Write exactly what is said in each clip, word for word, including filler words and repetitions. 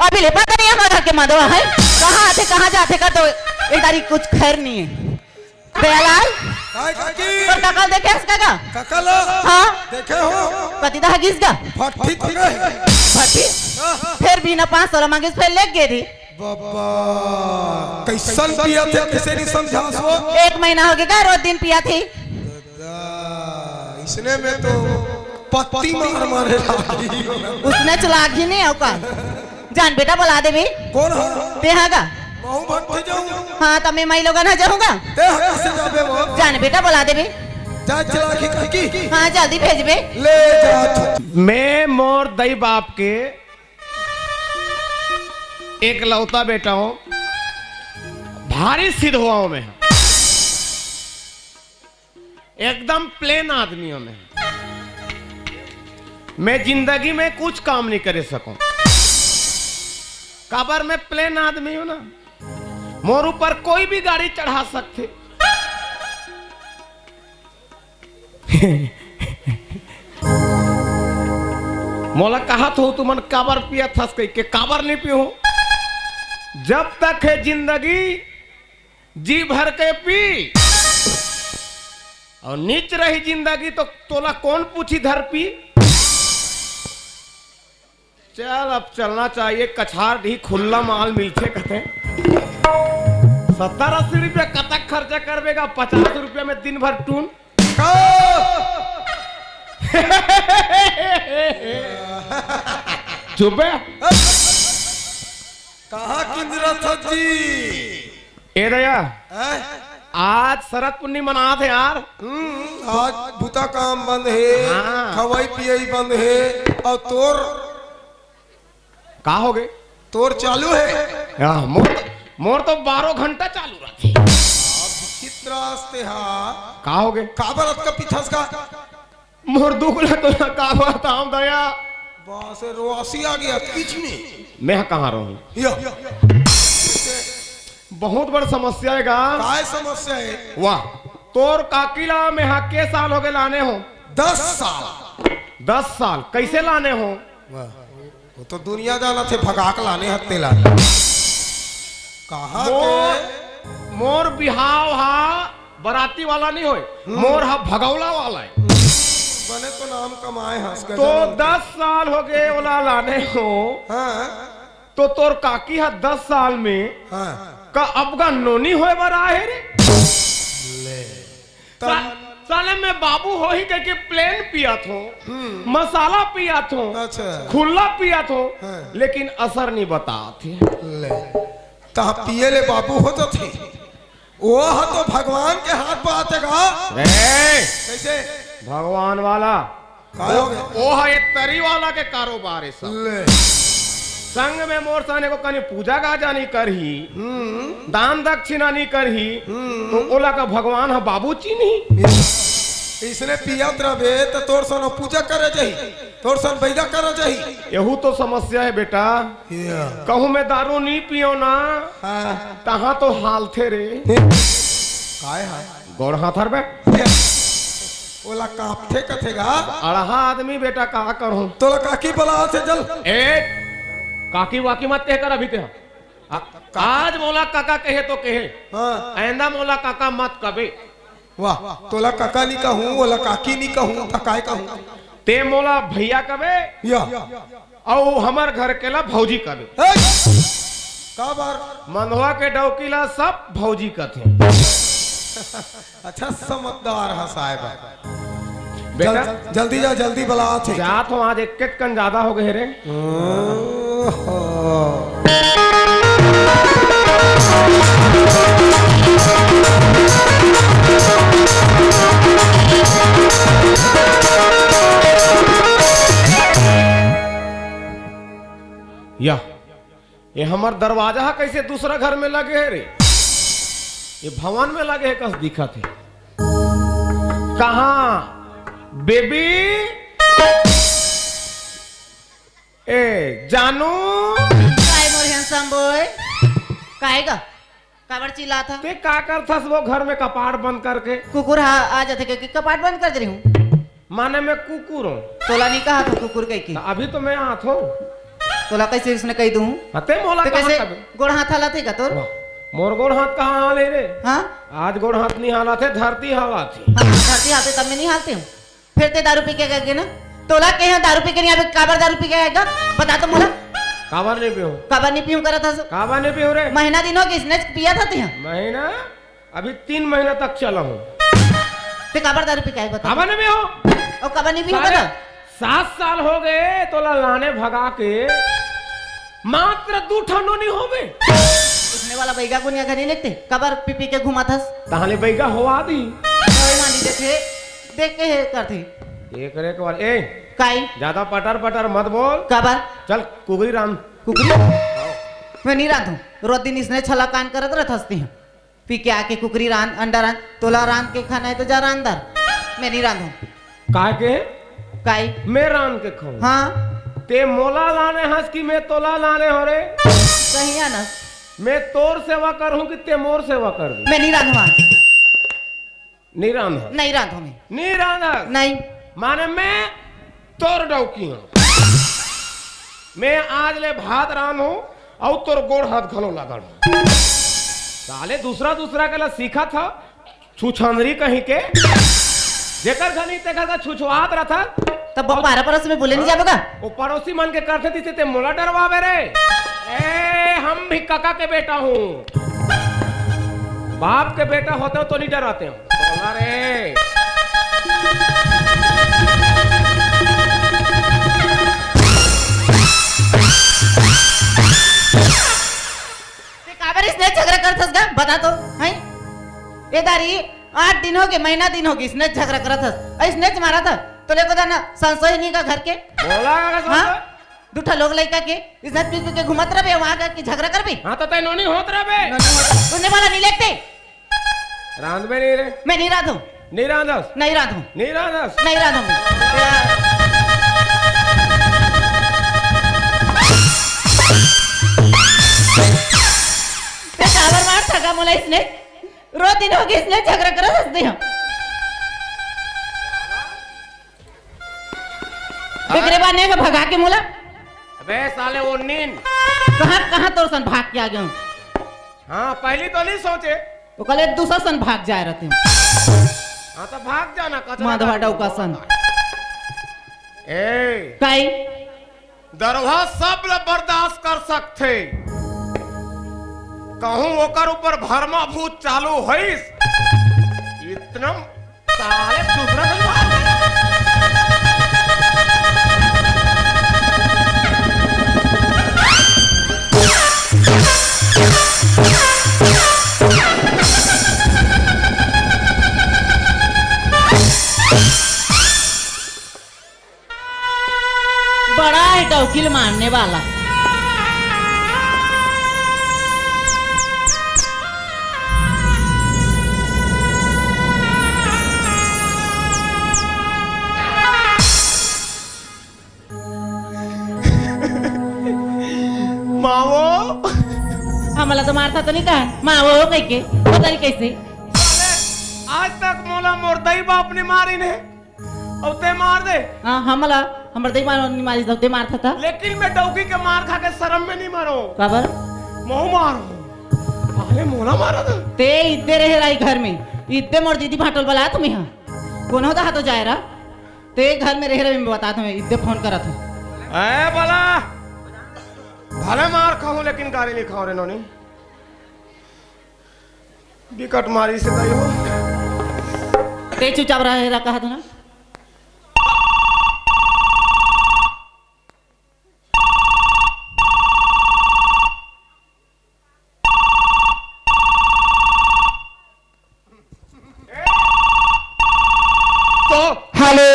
अभी ले पता नहीं हमर घर के मदवा है, कहाँ आथे, कहाँ जाथे का, तो एक तारीख कुछ खैर नहीं है। दयालाल, काय काकी? तोर कका ल देखे हस का? कका ल? हाँ। देखे हो? कति दहा गिस गा? फट्ठी तो गए। फट्ठी? हाँ। फिर बिना पाँच सौ ला मांगिस, फिर लेके गे रही। बाबा, कैसन पिया थे, किसे नहीं समझास वो? एक महीना हो गया, रोज दिन पिया थी। दा, इसने में तो पत्ती मार मारे लागी। उसने चला ही नहीं होगा। जान बेटा, बुला देबे। कौन है? ते हा गा? महू भट्टे जाऊं। हाँ, त मैं माई लोगन हा जाहूँ गा। ते हा कैसे जाबे वो? जान बेटा, बुला देबे। जा चला की काकी। हाँ, जल्दी भेजबे। ले जा। मैं मोर दई बाप के एकलौता बेटा हूँ, भारी सिधवाओं में हूँ। एकदम प्लेन आदमी हूँ मैं। मैं जिंदगी में कुछ काम नहीं करे सकूं। काबर मैं प्लेन आदमी हूँ ना, मोर ऊपर कोई भी गाड़ी चढ़ा सकथे। मोला कहत हो तुमन काबर पियत हस कहिके, काबर नहीं पीहूं। जब तक है जिंदगी जी भर के पी, और नीच रही जिंदगी तो तोला कौन पूछी धर पी। चल, अब चलना चाहिए, कछार ढी खुल्ला माल मिलथे कथे। सत्तर अस्सी रुपया कतक खर्चा करबे गा, पचास रुपया में दिन भर टून। का? चुप बे। कहाँ किंजरत हस जी? ए दया, हैं? आज शरद पुन्नी मनात हे यार। हम्म, आज बुता काम बंद हे, हाँ। खवई पियई बंद हे, अउ तोर का होगे? तोर चालू हे। हाँ, मोर, मोर तो बारह घंटा चालू रहिथे। अब चित्रास्ते हा। का होगे? काबर अतका पिथस का? मोर दुख ला तो ना का बताऊं दया। बस रोआसी आ गया, किछ नहीं। मैं कहाँ रहूं? या। बहुत बड़ समस्या हे गा। काय समस्या हे? वाह, तोर काकी ला मैं हा के साल होगे लाने हो? दस साल। दस साल कैसे लाने हो? वाह, वो तो दुनिया जानथे, भगा के लाने हत्ते ला। कहाँ मोर, के? मोर बिहाव हा बराती वाला नहीं होय, हम्म। मोर हा भगौला वाला हे। बने तो नाम कमाए हस, तो गजब। दस साल होगे ओला लाने हो, हाँ। तो तोर काकी हा दस साल में हाँ। का अबगा नोनी होय बर आए रे? ले। सा-, साले में बाबू होही कहिके प्लेन पियत हो, हम्म। मसाला पियत हो, अच्छा। खुल्ला पियत हो, हाँ। लेकिन असर नहीं बतात हे। ले। तहाँ पिए ले बाबू हो जाथे। वो ह तो भगवान के हाथ पाते गा। ए! कैसे? भगवान वाला। काय होगे? वो ह एक तरी वाला के कारोबार हे सब। ले। संग में मोर साने को कनी पूजा गाजा नहीं करही, हम्म। दान दक्षिणा नहीं करही, हम्म। तो ओला का भगवान ह बाबू चिन्ही? इसने पियत रहे तो तोर सन पूजा करे जाही, तोर सन बैगा करे जाही। यहू तो समस्या हे बेटा। या। कहूँ मैं दारू नहीं पियो ना, हाँ। तहाँ तो हालथे रे। काय हा? गोड़ हाथ हर बे। ओला कांपथे कथे गा। अड़हा आदमी बेटा, का करहूं? तोला काकी बलाथे, चल। ए, काकी वाकी मत कह कर अभी ते। आ, आज मोला काका कहे तो कहे। हाँ। आइंदा मोला काका मत कबे। वाह, तोला काका नहीं कहूं, ओला काकी नहीं कहूं, त काय कहूं? ते मोला भैया कबे। या। अउ हमर घर के ला भौजी कबे। ए! काबर? मंधवा के डौकी ला सब भौजी कथे। अच्छा, समझदार ह साहेब। बेटा, जल-, जल्दी जा, जल्दी बलाथे। जात हो, आज एक एक कन ज्यादा होगे रे। ओहो। या, ये हमर दरवाजा ह कइसे दूसरा घर में लगे हे रे? ये भवन में लगे हे कस दिखत हे। कहाँ बेबी? ए जानू, काय मोर handsome boy? काय गा? काबर चिल्लात हस? ते का करथस वो घर में कपाट बंद करके? कुकुर हा आ जाथे कहिके कपाट बंद कर दे रही हूँ। माने मैं कुकुर हूँ। तोला नहीं कहा था कुकुर कहिके। अभी तो मैं आत हूँ। तोला कइसे इसने कहि दूं? अते मोला ते कहाँ कइसे कबे? गोड़ हाथ हालत हे का तोर? वाह, मोर गोड़ हाथ कहाँ हाले रे? हाँ? आज गोड़ हाथ नहीं हालत हे, धरती हालत हे। हाँ, धरती हालत हे तब मैं नहीं हालत हूँ। फिर ते दारू पी के आगे ना? तोला कहे दारू पी के नहीं आबे, काबर दारू पी के आएगा? बता तो मोला। काबर नहीं पीऊँ? काबर नहीं पीऊँ करत हस? काबर नहीं पीऊँ रे? महीना दिन हो गइस, इसने पियत हस तेहा। महीना? अभी तीन महीना तक चला हूँ। ते काबर दारू पी के आए बता? काबर नहीं पीऊँ? अउ काबर नहीं पीऊँ साले, बता? सात साल हो गए तोला लाने भगा के, मात्र दू ठन नोनी होबे। इसने वाला बैगा गुनिया घनी लेते, काबर पी पी के घुमाथस? तहाले बैगा होवा दी। ओए मानी देखे, देख के हे करथे। एक रे एक बार, ए, काई? ज्यादा पटर पटर मत बोल। काबर? चल, कुकरी रांध। कुकरी? मैं नहीं रांधूं। रोज दिन इसने छला कान करत रहथस तिहां। पी के आके कुकरी रांध, अंडा रांध, तोला रांध के खाना हे तो जा रांध दर। मैं नहीं रांधूं। काहे के? काई? मैं रांध के खाऊं। हाँ। ते मोला लाने हस कि मैं तोला लाने हों रे? सही हे ना। मैं तोर सेवा करहूं कि ते मोर सेवा करबे? मैं नहीं रांधूं आज। नहीं रांधस। नहीं रांधूं मैं। नहीं रांधस। नहीं। माने मैं तोर डौकी हूँ। मैं आज ले भात रांधहूँ अउ तोर गोड़ हाथ घलो ला गाड़हूँ। साले दूसरा दूसरा के ला सीखत ह, छुछंदरी कहीं के। जेकर घर नहीं तेकर घर छुछुआत रहत ह। तब वो पारा पड़ोस में बोले नहीं जाबे का? वो पड़ोसी मन के करथे तिसे ते मोला डरवाबे रे। ए, हम भी कका के बेटा हूँ। बाप के बेटा होते हो तो नहीं डराते हो। बोला रे। ते काबर इसने झगड़ा करथस गा? बता तो, हैं? ए दारी, आठ दिन हो गए, महीना दिन हो गए, इसने झगड़ा करथस। अउ इसने मारथस। तोला एको दाना संसोई नहीं का घर के? बोला का हाँ? संसोई? दू ठा लोग लइका के इज्जत पी पी के घुमत रहबे, वहाँ का कि झगड़ा करबे? हाँ, तो तैं नोनी होत रहबे। नोनी होत। तूने बोला नहीं लेते। रांधबे नहीं रे। मैं नहीं रांधूं। नहीं रांधस। नहीं रांधूं। नहीं रांधस। नहीं रांधूं। ते काबर मारथस गा मोला इसने? रोज दिन हो गए इसने झगड़ा करत हंसते हम। हाँ? बिगड़े बाने का भगा के मोला। अबे साले वो नीन। कहाँ, कहाँ तोर सन भाग के आ गया हूँ? हाँ, पहली तो नहीं सोचे। वो कल एक दूसरा सन भाग जाए रहते हैं। हाँ, तो भाग जाना, कचरा माधवा का डौका सन। ए। काई? दरवा सब ल बर्दाश्त कर सकथे, कहूँ ओकर ऊपर भरमा भूत चालू होइस, इतना साले दूसरा दिन भाग। बड़ा है डौकी ल मारने वाला। मावो। हमला तो मारथा तो नहीं कहा, मावो कह के, पता नहीं कैसे। साले, आज तक मोला मोर दाई बाप ने मारिन हे। अउ ते मार दे। हाँ, हमला, हमर दाई बाप ने मारिस, अउ ते मारथा था। लेकिन मैं डौकी के मार खा के शरम में नहीं मरो। काबर? महूँ मारो। अरे मोला मारा था। ते इद्दे रहे रही घर में, इद्दे मोर दीदी भाटोल बला तुम्हें हाँ। कोनो दा तो जाए रहा। ते घर में रहे रहे, मैं बता तुम्हें, इद्दे फोन करा था। ए बला, भले मार खाऊं लेकिन गाली नहीं खाऊं रे नोनी। बिकट मारिस हे दाई हो। ते चुपचाप रहे रहा, कहा था ना। तो हेलो।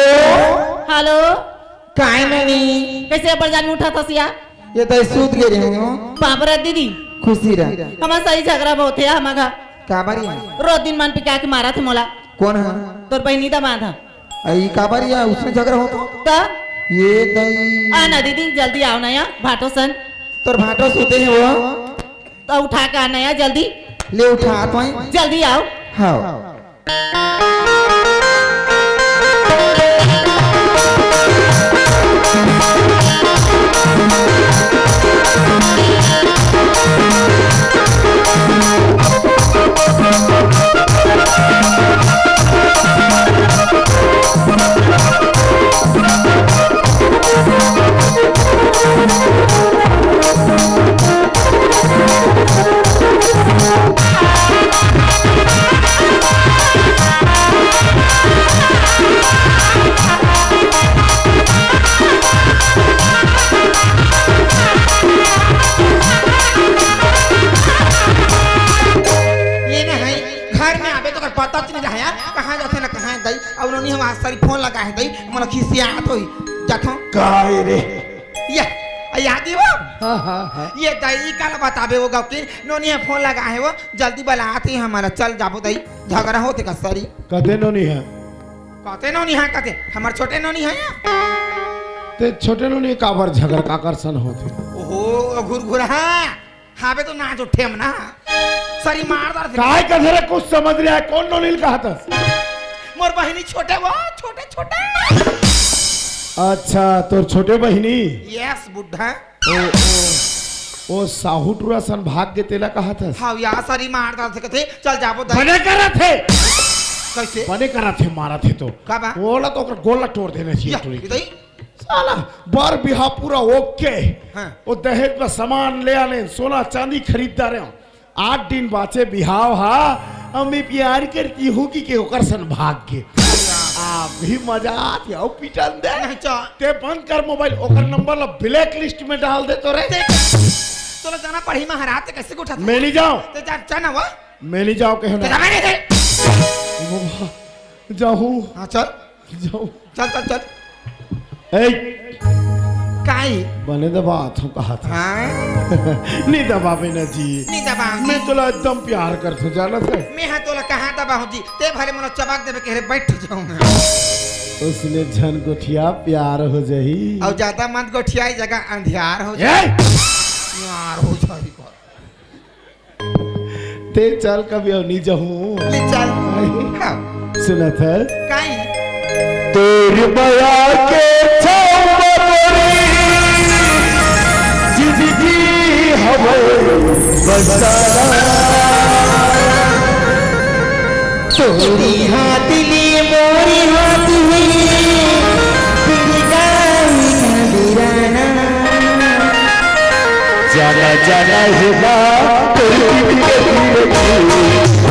हेलो। काय ननी? कैसे अब्बड़ जान उठा था सिया? ये तो सूत गे रहे हूँ। बाप रे दीदी। खुशी रह। हमार सही झगड़ा बहुत हे हमार घर। काबर ये? रोज दिन मन पिका के मारथे मोला। कोन ह? तोर बहिनी दमाद ह। अई काबर ये उसने झगड़ा होत? त? ये दई। आ ना दीदी, जल्दी आओ ना यहाँ, भाटो सन। तोर भाटो सुते हे वो। त उठा के आना यार जल्दी। ले उठा तो। जल्दी आओ। हाँ। घर में आबे त ओकर पता च नइ रहय, कहाँ जाथे ना कहाँ दई। अउ नोनी ह आज सारी फोन लगाय हे दई, मोला खिसियात होही। जाथों। काय रे? ये, आ, याद ही वो? हाँ, हाँ, हाँ। ये दई काला बताबे वो गौकिन, नोनी ह फोन लगाय हे वो, जल्दी बलात हे हमला, चल जाबो दई, झगरा होथे का सारी। कते नोनी ह? कते नोनी ह, कते? हमर छोटे नोनी ह या? ते छोटे नोनी काबर झगरा काकर सन होथे? ओहो, घुरघुरहा। हाबे तो नाच उठे हम ना। सरी मार दर से। काय कथे रे, कुछ समझ नइ आय, कोन नोनी ल कहत हस? मोर बहिनी छोटे वो, छोटे, छोटे। अच्छा, तोर छोटे बहिनी? Yes, बुड्ढा। ओ, ओ, ओ साहू टूरा सन भाग गे तेला कहत हस? हाँ, या सरी मार दर से कथे, चल जाबो दई। बने करत हे। कइसे? बने करत हे, मारत हे तो। का बा? ओला तो ओकर गोला टोर देना चाहिए या, टूरी। इधर ही? साला, बर बिहाव पूरा OK। हाँ। वो दहेज में सामान ले आने, सोना चांदी खरीद डारे। आठ दिन बाचे बिहाव हा, अउ मैं प्यार करती हूँ कि के ओकर सन भाग गे। अभी मजा आत हे, अउ पिटन दे। नहीं चा। ते बंद कर मोबाइल, ओकर नंबर ला blacklist में डाल दे तो रे। देख, तोला जाना पड़ही महाराज, ते कइसे उठा? मैं नइ जांव। ते जा, जा ना वो। मैं नइ जांव कहे ते ना। जा, मैं नहीं। वो, जाहूँ। हाँ, चल। जाहूँ। चल, चल, चल। ए! काई? बने दबाथों कहत हस। हाँ? नइ दबाबे ना जी। नइ दबाबे। मैं तोला एकदम प्यार करथों, जानत हस? मैं हा तोला कहाँ दबाहूँ जी? ते भले मोला चबाक देबे कहे रे, बइठ जाहूँ मैं। ओइसने झन गोठिया, प्यार हो जाही। अउ जादा मत गोठिया, ए जगह अंधियार हो जाही। ए! अंधियार हो जाही। ते चल कभी अउ नइ जाहूँ। ले चल। हाँ। सुनत हस? काई? तोर मया के छाँव म मोरी जिंदगी हवय बसाना। तोरी हाथ ले मोरी हाथ ले, बिन गाए ना बिराना। जाना जाना हे ना, तोर दिल के धीरे धीरे।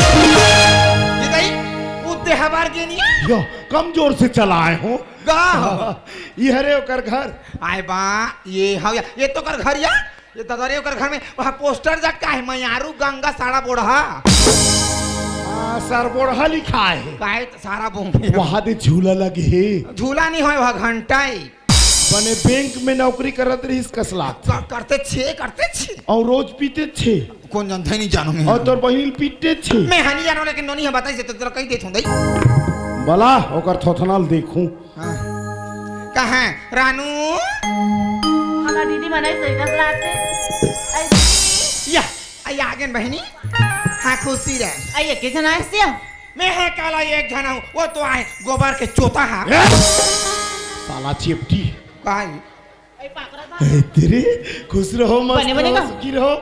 ये दाई, उद्दे हबार गेनिया। यो, कम जोर से चलाए हो। गा हो। ये हरे ओकर घर। आय बा, ये हव या, ये तो ओकर घर या। ये ददा रे, ओकर घर में वहाँ पोस्टर जा का है, मयारू गंगा सारा बोढ़ा। हाँ, सर बोढ़ा लिखा है। काहे त सारा बोंगे। वहाँ दे झूला लगे है। झूला नहीं होय, वहाँ घंटा है। बने बैंक में नौकरी करत रहिस कस लागथे। क-, करते छे, करते छे। अउ रोज पीते छे। कोन जानथे, नहीं जानों मैं। अउ तोर बहिनी ल पीटे छे। मैं हा नहीं जानों, लेकिन नोनी हा बताइस हे त तोला कहि देथों दई। बला, ओकर थोथना ल देखूं। हाँ। कहाँ, रानू? हमर दीदी मन ऐसे कस लागथे। ऐसे। या, आई आ गेन बहिनी। हाँ, खुशी रह। आई एके झन आइस या? मैं हा काला एक झन हूँ, वो तो आए गोबर के चोता हा। ए! साला चिपटी। काई? ए, तेरे खुश रहो, मस्त बने, बने रहो, का? सुखी रहो।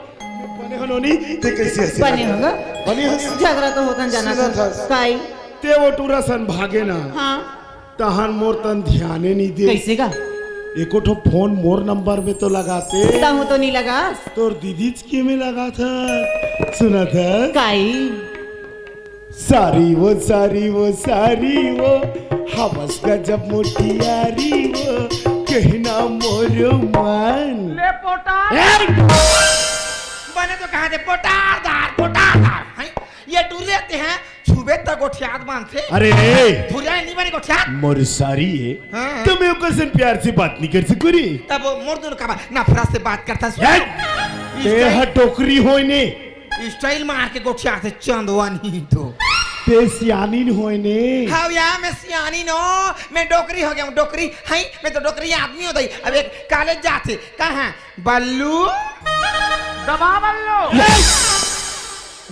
बने हो नोनी, ते कैसे हंसी बने लगा? हो गा? बने हो? झगड़ा तो होतन जाना सुनत था। हस। काई? ते वो टूरा सन भागे ना। हाँ। तहन मोर तन ध्याने नहीं दे। कैसे का? एको ठो फोन मोर नंबर में तो लगाते। तहूँ तो नहीं लगास। तोर दीदी च के में लगा था। सुनत हस? काई? सारी वो, सारी वो, सारी वो, हवस गजब मोटियारी वो, कहना मोर मन। ले पोटा। ए! बने तो कहा दे, पोटारदार, पोटारदार, हैं? ये टूरी रहते हैं, छुबे त गोठियात बांधथे। अरे रे! धुरिया नहीं बने गोठियात। मोर सारी है, हाँ। तो मैं ओकर सन प्यार से बात नहीं कर सकूं रे। तब मोर दोनों का बा-, नफरत से बात करता सुन। ए! ये ते ह डोकरी होय ने। स्टाइल मार के गोठियाथे चंदवा नहीं तो। ते सियानी न होय ने। हव या, मैं सियानी नो, मैं डोकरी हो गया हूँ, डोकरी। हई, मैं तो डोकरी आदमी हों दई। अब एक कॉलेज जाथे, कहाँ? बल्लू। दबा बल्लू।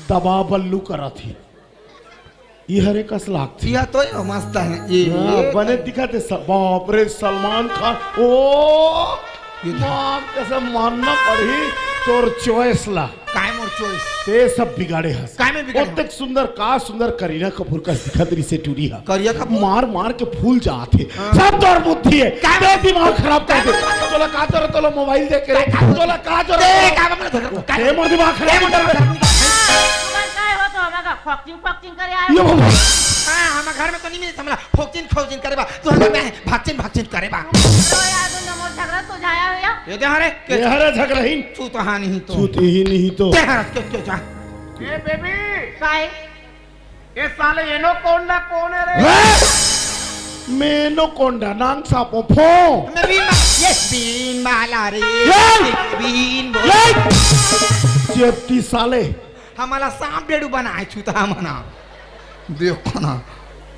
दबा बल्लू करत ही। ये हरे कस लागथे। यह तो ये मस्त है। ये हाँ, बने दिखत हे सब। बाप रे, सलमान खान। ओ, ये तो माँ कसम, मानना पड़ही तोर चॉइस ला। काय मोर चॉइस? ते सब बिगाड़े हस। काय मैं बिगाड़े हस? ओतेक सुंदर, का सुंदर करीना कपूर कस दिखत रहिसे टूरी हा। करिया कपूर? मार मार के फूल जात हे। हाँ। सब तोर बुद्धि हे। काय ते दिमाग खराब कर दे। काय? तोला का जरूरत, तोला मोबाइल देख के रे। काय? तोला का जरूरत? ते काय मतलब? ते मोर दिमाग खराब कर दे। तुम्हार काय हो तो हमका फॉक्सिंग फॉक्सिंग करे आए ये हो? बाबा। हाँ, हमर घर में तो नहीं मिले हमला फॉक्सिंग फॉक्सिंग करे बा। तू हमर में भागचिन भागचिन करे बा। रो यार, तू नमो झगड़ा सुलझाया हो या? ये दे हरे, के ये हरे झगड़हीन। तू तो हाँ नहीं तो। तू तो ही नहीं तो। ते हरे, के, के जा। ए बेबी। काय? ए साले एनोकोंडा कौन है रे? रे! मैं एनोकोंडा, नांग सापो फो। मैं बीन बा-, ये बीन बाला रे। ये! बीन बोल। ये! चेपटी साले। हमला सांप डेडू बनाए छूता मना। देखो ना।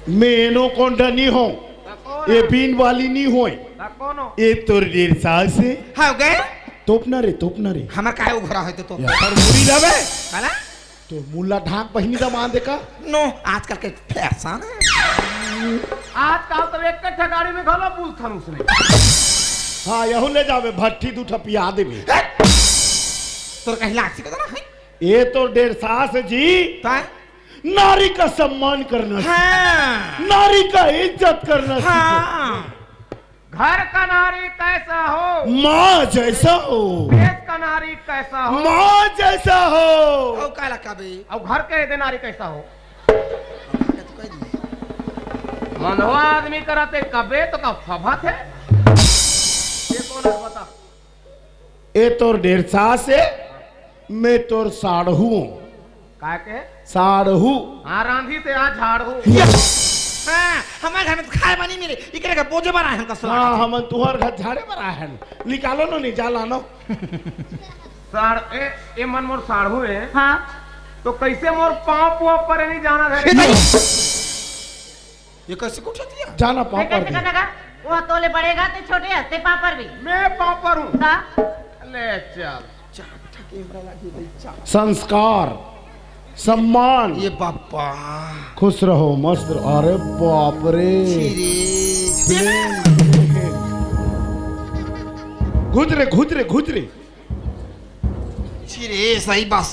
मैं एनोकोंडा नहीं हूँ। ये बीन वाली नहीं होय। ये तोर डेढ़ साल से। हाँ, गए? तोपना रे, तोपना रे। हमर काय उघरा है तो, तो। यार, मुड़ी जावे। काला? तो मुला ढाक बहिनी दा बांधे का? नो, आजकल के फैशन है। आजकल तो एक कट्ठा गाड़ी में घलो बुल थनुस ने। हाँ, यहू ले जावे, भट्ठी दू ठा पिया देवे। तोर कहीं लाग सिकत ना है? ये तो डेढ़ सास जी। ताय? नारी का सम्मान करना सीखो। हाँ। नारी का इज्जत करना सीखो। हाँ। घर का नारी कैसा हो? माँ जैसा हो। देश का नारी कैसा हो? माँ जैसा हो। अउ काला कबे? अउ घर के दे नारी कैसा हो? मनवा आदमी करा ते कबे तो का फबा थे? ये कौन है बता? ए तोर डेढ़ सास हे, मैं तोर साढ़ू हूँ। का के? साढ़ू। हाँ, रांधी से आज झाड़ू। हाँ, हमर घर में तो खाए बनी मिले, इकरे का बोझे बना है हमका सुना। हाँ, हमन तुहर घर झाड़े बर आए हन। निकालो नो, नहीं जाला नो। साढ़-, ए, ए मन मोर साढ़ू है। हाँ। तो कैसे मोर पाँव पुआ परे नहीं जाना था? ए, नहीं। ये कैसे उठा दिया? जाना पाँव पर भी। वो तोले बड़ेगा, ते छोटे है, ते पाँव पर भी। मैं पाँव पर हूँ। का? ले चल। संस्कार, सम्मान। ये बाप्पा। खुश रहो, मस्त रहो। अरे बाप रे। घुजरे, घुजरे, घुजरे। छिरे, सही बात।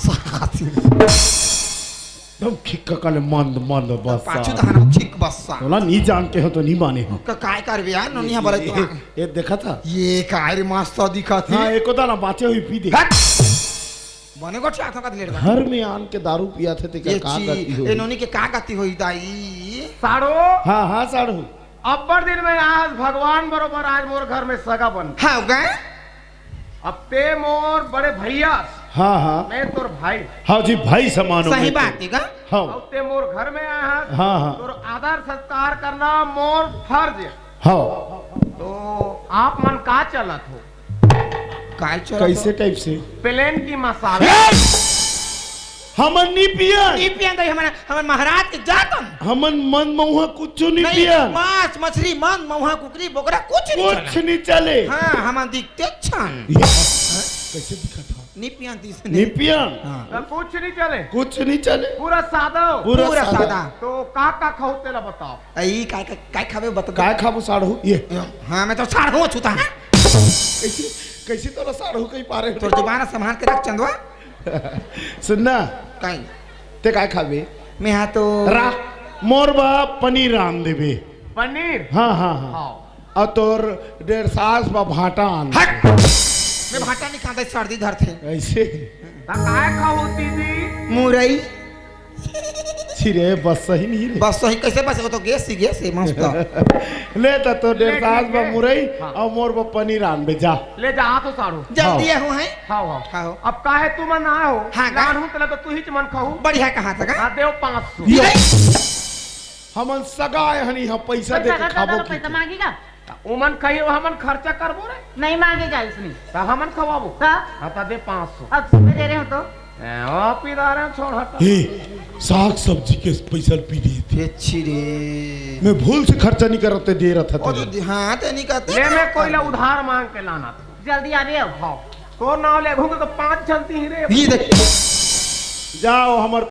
एकदम खिक्का काले मंद, मंद बस्सा। पाछू तहन खिक बस्सा। तोला नी जान के हो तो नी माने हो। का-, काय करबे यार, नोनी हमर तो। ये, ये देखा था? ये काय रे मस्त दिखा थी? हाँ, एको दाना बाचे हुई पी दे। हट! बने गोठिया थका दिले रे। घर में आन के दारू पिया थे, ते ये का ची-, गति हो? ए नोनी के का गति होई दाई? साढ़ू। हाँ, हाँ, साढ़ू। अब्बड़ दिन में आज भगवान बरोबर आज मोर घर में सगा बन। हाँ, गए? अब ते मोर बड़े भैया। हाँ, हाँ। मैं तोर भाई। हाँ जी, भाई समानो सही में बात तो। है का? हाँ। अब ते मोर घर में आया है। हाँ, हाँ। तोर आदर सत्कार करना मोर फर्ज है। हाँ। तो आप मन का चलत हो? काय चलत हो? कैसे टाइप से? प्लेन की मसाला। ए! हमन नी पियन। नी पियन दई, हमन, हमन महाराज के जातन। हमन मन मउहा कुछु नी नहीं, पियन। मांस, मछली, मन, मउहा, कुकरी, बोकरा, कुछ नहीं कुछ चले। नहीं चले। हाँ, हमन दिखते छन। ये कैसे दिखत हा? नी पियन तीस नी पियन। हाँ। तो कुछ नहीं चले। कुछ नहीं चले। पूरा सादा हो। पूरा पूरा सादा। सादा। तो का का खाओ तेला बताओ। आई, काय, काय, काय खाबे बता। काय खाबो साढ़ू? ये। हाँ, मैं तो साढ़ू छूता है। कैसे, कैसे तोला साढ़ू कही पारे? तोर जुबान संभाल के रख चंदवा। सुनना। काय? ते काय खाबे? मैं हाँ तो रा-, मोर बा पनीर रांध देबे। पनीर? हाँ, हाँ, हाँ। हाँ। अउ तोर डेढ़ सास बा भाटा आन। हट! मैं भाटा नहीं खाता, सर्दी धरथे। ऐसे? त काय खाहू दीदी? मुरई। छिरे, बस सही नहीं रे। बस सही कैसे बस? वो तो गैस ही गैस है, मस्त। ले त तोर डेढ़ सास बा मुरई हाँ। अउ मोर बा पनीर आन बे जा। ले जा, आ तो साढ़ू। जल्दी हाँ। हूँ है। हाँ, हाँ। हाँ। अब काहे तू मन आए हो? हाँ, का? लान हूँ तला तो तू ही मन खाहू। बढ़िया कहा था का? हाँ, देव पाँच सौ। यो। हमन सगा आए हनी, हाँ, पैसा दे के खाबो की। पैसा मांगी का? उमन कही, हमन खर्चा करबो रे। नहीं मांगे जाए इसने। त हमन खवाबो। का? हाँ, त दे पाँच सौ। अब सुबह दे रहे हो तो? ए, ओ पी दारे, छोड़ हट। ए, साग सब्जी के पैसा ल पी दे। अच्छी रे। मैं भूल से खर्चा नहीं करत, ते दे रहा था ओ तेरे। तो हाँ, ते नहीं कहते ले, मैं कोई ला उधार मांग के लाना था। जल्दी आ रे। हाँ, तोर नाव ले घूम तो पांच झन ती ही रे। ये देख। जाओ, हमर